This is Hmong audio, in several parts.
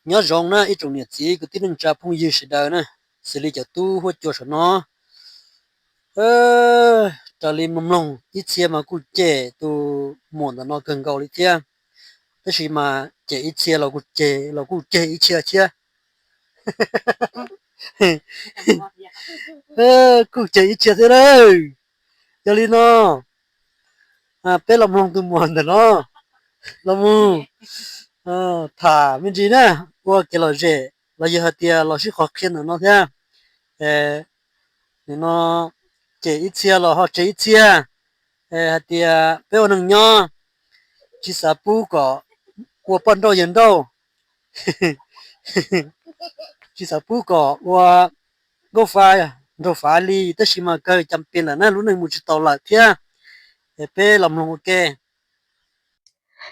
Nyob zoo na ib tsoom niam txiv kwv tij neej tsa phooj ywg sawv daws na, xws li cov tub huab cua saum no, raws li mloog mloog ib txhia mas kuj cem tus muam ntawm no kawg nkaus li thiab, tab sis mas cem ib txhia los kuj cem, los kuj cem ib txhia thiab, kuj cem ib txhia thiab lawm. Yog li no, peb los mloog tus muam ntawm no los mus tham me ntsis na, ua kev lom zem los yog hais tias los sib qhov qhia ntawm no thiab. Nim no cem ib txhia los ho tseg ib txhia, hais tias peb ua neeg nyob tsis xav pub kom ua poj nrauj yawg nrauj, tsis xav pub kom ua nkauj fa nraug fav li, tab sis mas kawg cas pes lawm na, lub neej mus tsis tau lawm thiab. Es peb los mloog ua ke.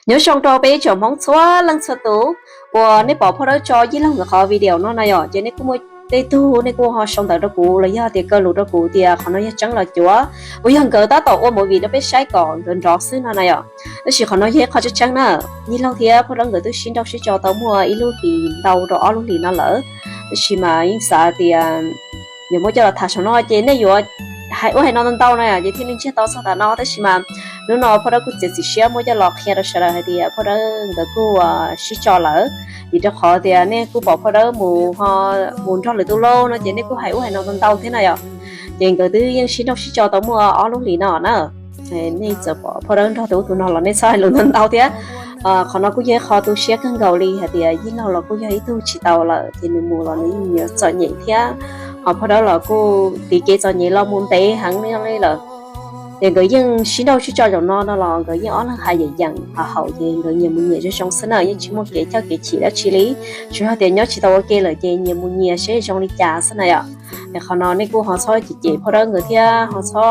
Nyob zoo rau peb ib tsoom Hmoob txhua leej txhua tus, uas nej pom phauj dawb tso Yij Laug nkawd qhov video no na yom, ces nej kuj muaj tej tug nej kuj ho sau ntawv rau kuv los yog tias kaw lus rau kuv tias qhov no yog tseeb los cuav, uas yog nkawd tab tom ua movie rau peb saib kom nkawd nrov xwb no na yom. Tab sis qhov no yog ib qho tseeb tseeb na, Yij Laug thiab phauj dawb nkawd twb sib nrauj sib tso tau muaj ib lub hlis ntau rau ob lub hlis no lawm, tab sis mas yeej xav tias yuav muab coj los tham saum no ces nej yuav hais ua hais no ntau ntau no ces thiaj li ntsiag to txog tam no, tab sis mas hnub no phauj dawb kuj txiav txim siab muab coj los qhia rau sawv daws hais tias phauj dawb nkawd kuj sib tso lawm, vim rau qhov tias nej kuj pom phauj dawb mus, mus nrog lwm tus lauj no ces nej kuj hais ua hais no ntau ntau thiab na yom. Ces nkawd twb yeej sib nrauj sib tso tau muaj ob lub hlis no na. Nej txawm pom phauj dawb nrog tus ub tus no los nej txhob hais lus ntau ntau thiab. Qhov no kuj yog ib qho tu siab kawg nkaus li hais tias Yij Laug los kuj yog ib tug tsis tau lawm ces nws mus los nws yeej yuav txom nyem thiab, ho phauj dawb los kuj tiv kev txom nyem los mus ntev heev li lawm. Ces nkawd yeej sib nrauj sib tso zaum no no los nkawd yeej ob leeg hais yeem yeem haum haum ces nkawd nyias mus nyias zoo zoo xwb na, yeej tsis muaj kev coj kev chim dab tsi li, tsuas yog tias nyob tsis tau ua ke lawm ces nyias mus nyias seb zoo li cas xwb na yom. Es qhov no nej kuj ho txhob cem cem phauj dawb nkawd thiab ho txhob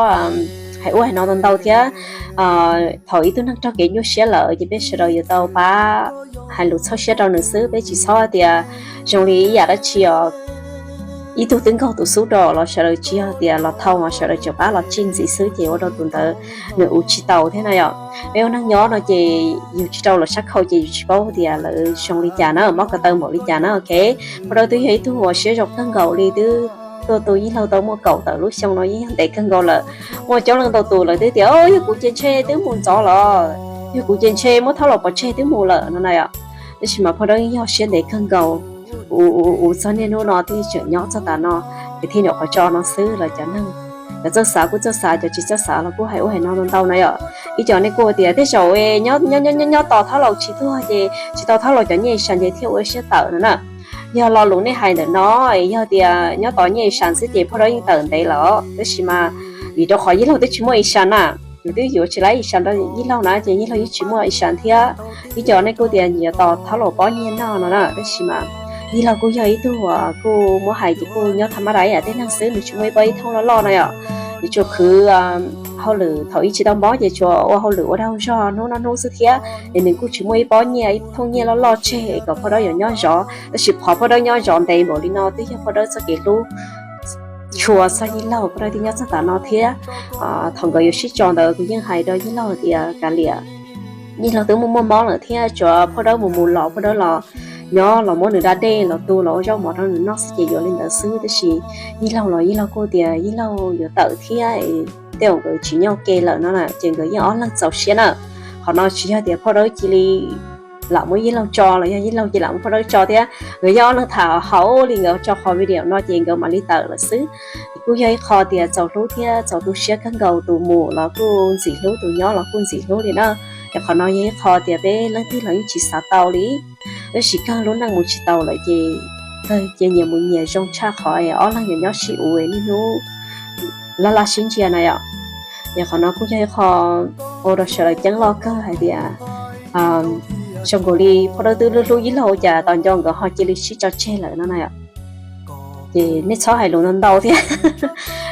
hais ua hais no ntau ntau thiab. Thaum ib tug neeg raug kev nyuaj siab lawm ces peb sawv daws yuav tau pab hais lus txhawb siab rau nws xwb, peb tsis txhob tias zoo li ib yam dab tsi os, ib tug twb nkaug tus xub rau los sawv daws tsis yog tias los thau, sawv daws tseem pab los tsij ntxiv xwb ces ua rau tus ntawd nws ua tsis tau thiab na yom. Peb ua neeg nyob no ces yus tsis rau lawv sab khau ces yus tsis paub tias lawv zoo li cas na, mob ko taw npaum li cas na, ok. Phauj dawb twb yog ib tug uas siab zoo kawg nkaus li, twb tuaj tu Yij Laug tau muaj kaum tawm lub xyoo no yeej yog ntev kawg nkaus lawm. Muaj coob leej ntau tus lawv twb tias, yog kuv ces ntshe twb mus ntxov los, yog kuv ces ntshe muab thauj los pov tseg twb mus lawm no na yom. Tab sis mas phauj dawb yog siab ntev kawg nkaus, ua txog niaj hnub no twb tseem nyob txog tav no, ces thiaj nyuam qhuav tso no xwb los cov neeg, cov txawj xav kuj txawj xav, cov tsis txawj xav los kuj hais ua hais no ntau ntau na yom. Ib co nej kuj tias tej zaum nyob nyob nyob tos thauj laus tsis tuag ces tsis tau thauj laus cov nyiaj i sa nce thiaj ua siab tawm no na. Yog lo lus nej hais ntawm no, yog tias nyob tos nyiaj i sa xwb ces phauj dawb yeej tawm ntev lawm, tab sis mas vim rau qhov Yij Laug twb tsis muaj i sa na, yus twb yuav tsis laib i sa rau Yij Laug na ces Yij Laug yeej tsis muaj i sa thiab. Ib co nej kuj tias yuav tos thauj laus pob nyiaj noj no na, tab sis mas Yij Laug kuj yog ib tug uas kuj muab hais ces kuj nyob tham mab dais yam tej neeg xwb, nws tsis muaj ib pob ib thooj loj loj na yom. Nws tsuas khwv hauj lwm thaum ub tsis tau mob ces tsuas ua hauj lwm ua dag zog hnub no hnub xwb thiab, es nws kuj tsis muaj ib pob nyiaj ib thooj nyiaj loj loj tseg kom phauj dawb yuav nyob zov, tab sis qhov phauj dawb nyob zov ntev npaum li no twb yog phauj dawb txoj kev hlub tshua txog Yij Laug phauj dawb thiaj nyob txog tav no thiab. Thaum nkawd yuav sib tso ntawd kuv yeej hais rau Yij Laug tias kav liam, Yij Laug twb muaj muaj mob lawm thiab, tsuas phauj dawb mus mus los phauj dawb los nyob los muab nws da dej los tu los ua zaub mov rau nws noj xwb ces yuav li ntawd xwb, tab sis Yij Laug los Yij Laug kuj tias Yij Laug yuav tawm thiab, tej zaum nkawd tsis nyob ua ke lawm no na, ces nkawd yeej ob leeg txaus siab na. Qhov no tsis yog tias phauj dawb cia li lam muab Yij Laug tso los yog Yij Laug cia li lam muab phauj dawb tso thiab, nkawd yeej ob leeg tham haum li nkawd tso qhov video no ces nkawd mam li tawm lawm xwb. Kuj yog ib qho tias txaus hlub thiab txaus tu siab kawg nkaus, tus mus los kuj ntxim hlub, tus nyob los kuj ntxim hlub li na. Es qhov no yog ib qho tias peb leej twg los yeej tsis xav tau li, tab sis kawg lub neej mus tsis tau lawm ces kawg cia nyias mus nyias zoo tshaj qhov ob leeg yuav nyob sib uv niaj hnub laj laj sib ntsia na yom. Es qhov no kuj yog ib qho ua rau sawv daws ceeb loj kawg hais tias zoo nkaus li phauj dawb twb hlub hlub Yij Laug cas tos nco nkawd ho cia li sib tso tseg lawm no na yom. Ces nej txhob hais lus ntau ntau thiab.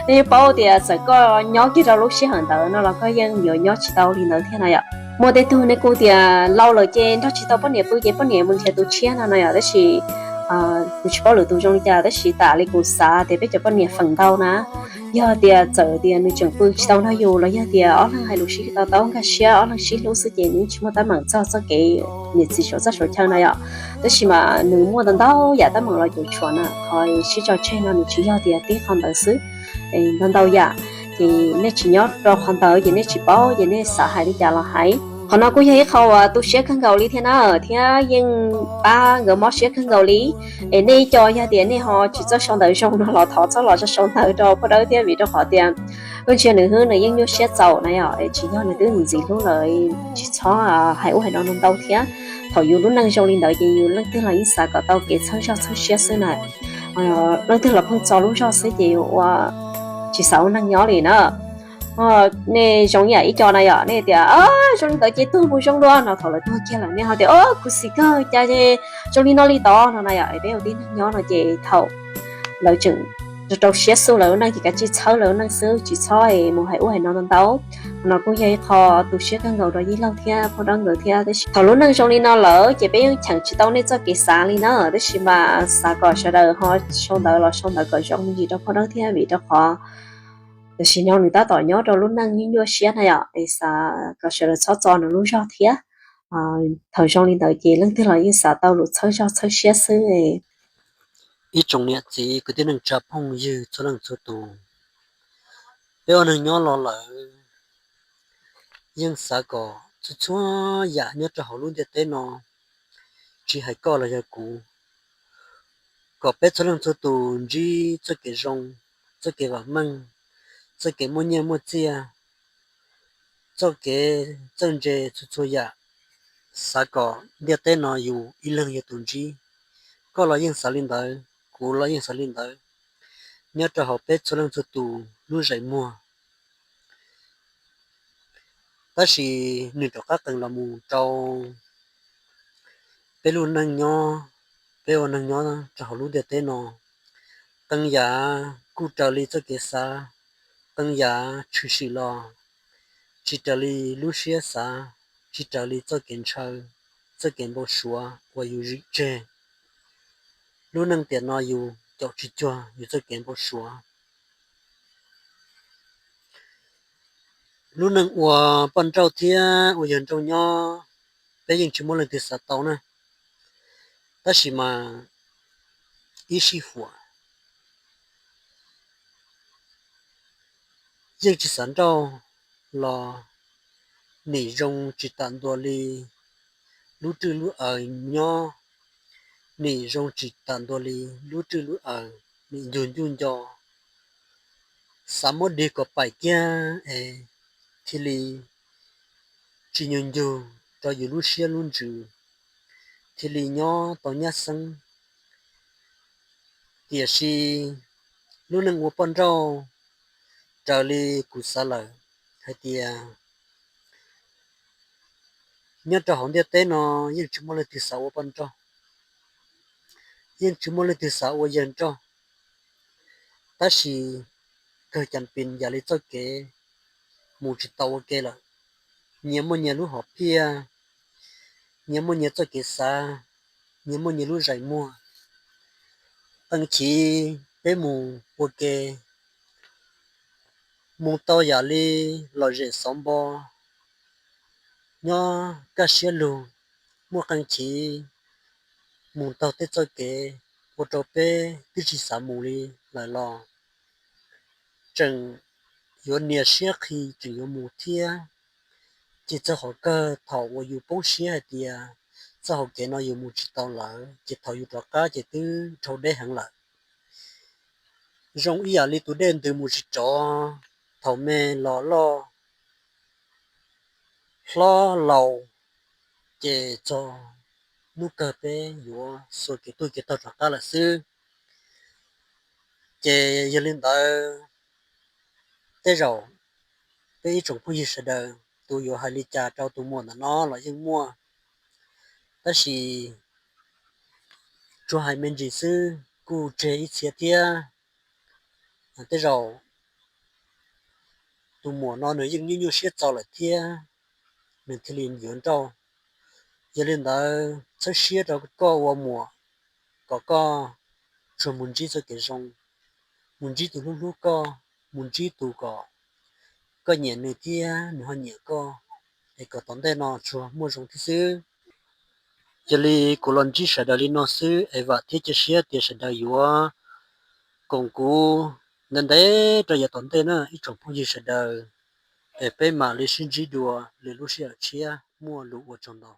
Nej yeej paub tias txawm koj nyob kiag rau lub sij hawm ntawd no los koj yeej yuav nyob tsis tau li ntawd thiab na yom. Muaj tej tug nej kuj tias laus lawm ces nrog tsis tau poj niam pw ces poj niam mus nrhiav tus tshiab no na yom, tab sis Kuv tsis paub lwm tus zoo li cas tab sis tam li kuv xav tias peb cov poj niam feem ntau na, yog tias txawm tias nws tseem pw tsis tau nrog yus los yog tias ob leeg hais lus sib to taub nkag siab ob leeg sib hlub xwb ces nws yeej tsis muaj teeb meem txog txoj kev niam txiv suav txoj suav chaw na yom. Tab sis mas nws muaj ntau ntau yam teeb meem los cuam tshuam na, qhov sib tso tseg no nws tsis yog tias tib qho ntawd xwb, ntau ntau yam. Ces nej tsis nyob rau qhov ntawd ces nej tsis paub ces nej xav hais li cas los hais. Qhov no kuj yog ib qho uas tu siab kawg nkaus li thiab na, thiab yeej pab nkawd mob siab kawg nkaus li. Es nej ib co yog tias nej ho tsis txawj sau ntawv zoo no los thov txhob los sau ntawv rau phauj Dawb thiab vim rau qhov tias kuj ntsia nws hwb nws yeej nyuaj siab txaus na yom, tsis yog nws twb ntxim hlub lawm, tsis txhob hais ub hais no ntau thiab. Thaum yus lub neej zoo li ntawd ces yus leej twg los yeej xav kom tau kev txhawb zog txhawb siab xwb na. Leej twg los pheej txo lub zog xwb ces ua tsis xav ua neeg nyob li na. Nej zoo ib yam ib co na yom, nej tias zoo li ntawd ces tuag mus zoo dua no, thaum lawv tuag kiag lawm nej ho tias khuv xim kawg cas zoo li no li tod no na yom. Peb ua tib neeg nyob no ces thaum lawv tseem rau siab xu lawv lub neej ces kav tsij txhawb lawv lub neej xwb, tsis txhob mus hais ub hais no ntau ntau. Qhov no kuj yog ib qho tu siab kawg nkaus rau Yij Laug thiab phauj Dawb nkawd thiab. Tab sis thaum lub neej zoo li no lawm ces peb yeej cheem tsis tau nej txoj kev xav li na, tab sis mas xav kom sawv daws ho sau ntawv los sau ntawv kom zoo me ntsis rau phauj Dawb thiab vim rau qhov tam sim no nws tab tom nyob rau lub neej nyuaj nyuaj siab na yom, es xav kom sawv daws txhob txo nws lub zog thiab. Thaum zoo li ntawd ces leej twg los yeej xav tau lus txhawb zog txhawb siab xwb. Ib tsoom niam txiv kwv tij neej tsa phooj ywg txhua leej txhua tus, peb ua neeg nyob los lawm yeej xav kom txhua txhua yam nyob rau hauv lub ntiaj teb no, tsis hais koj los yog kuv, kom peb txhua leej txhua tus ntsib txoj kev zoo, txoj kev vam meej, txoj kev muaj nyiaj muaj txiaj, txoj kev txawj ntse txhua txhua yam. Xav kom ntiaj teb no yus ib leeg yog tus ntsib, koj los yeej xav li ntawd, kuv los yeej xav li ntawd, nyob rau hauv peb txhua leej txhua tus lub zeem muag. Tab sis nws rov qab qees los mus rau peb lub neej nyob, peb ua neeg nyob rau hauv lub ntiaj teb no, qee yam kuj raws li txoj kev xav, qee yam tshwm sim los tsis raws li lub siab xav, tsis raws li txoj kev ntshaw, txoj kev npau suav uas yus zwm tseg. Lub neej tiam no yus caum tsis cuag yus txoj kev npau suav. Lub neej ua poj nrauj thiab ua yawg nrauj nyob, peb yeej tsis muaj leej twg xav tau na. Tab sis mas ib sij huam yeej tsis xav nrauj los nim zoo tsis tam ntua li lub rwj lub aws nyob, nim zoo tsis tam ntua li lub rwj lub aws, nim ncug ncuj nco, xav muab dig kom paim kiag es thiaj li tsis nyuag ncug rau yus lub siab lub ntsws, thiaj li nyob tau nyab xeeb. Tiam sis lub neej ua poj nrauj raws li kuv xav lawm hais tias nyob rau hauv ntiaj teb no yeej tsis muaj leej twg xav ua poj nrauj, yeej tsis muaj leej twg xav ua yawg nrauj. Tab sis kawg cas pes yam li txoj kev mus tsis tau ua ke lawm. Nyias muaj nyias lub hom phiaj, nyias muaj nyias txoj kev xav, nyias muaj nyias lub zeem muag. Qee chiv peb mus ua ke, mus tau yam li lom zem xov npo, nyob kaj siab lug. Muaj qee chiv mus taug tej txoj kev ua rau peb twb tsis xav mus li lawm los tseem yuav nias siab qhi tseem yuav mus thiab. Ces txog qhov kawg thaum uas yus poob siab hais tias txoj hauv kev no yus mus tsis tau lawm ces thaum yus rov qab ces twb dhau deb heev lawm. Zoo ib yam li tus dej ntws mus tsis rov, thaum me los loj hlob laus, ces txog hnub kawg peb yuav xuas kev tuag kev taug rov qab lawm xwb. Ces yog li ntawd, tej zaum peb ib tsoom phooj ywg sawv daws tus yuav hais li cas rau tus muam ntawm no los yeej muaj, tab sis tsuas hais me ntsis xwb kuj tseg ib txhia thiab. Tej zaum tus muam no nws yeej nyuaj nyuaj siab txaus lawm thiab, nws thiaj li yuav nrauj. Yog li ntawd txhawb siab rau koj ua muam, kom koj tsuas mus ntsib txoj kev zoo, mus ntsib tus hlub hlub koj, mus ntsib tus kom koj nyiam nws thiab nws ho nyiam koj, es kom tom ntej no tsuas muaj zoo thiab xwb. Cia li kuv los ntsib sawv daws li no xwb es vam thiab cia siab tias sawv daws yuav koom kuv ntev ntev rau yav tom ntej na ib tsoom phooj ywg sawv daws, es peb mam li sib ntsib dua lwm lub sij hawm tshiab, muaj lus ua tsaug ntau.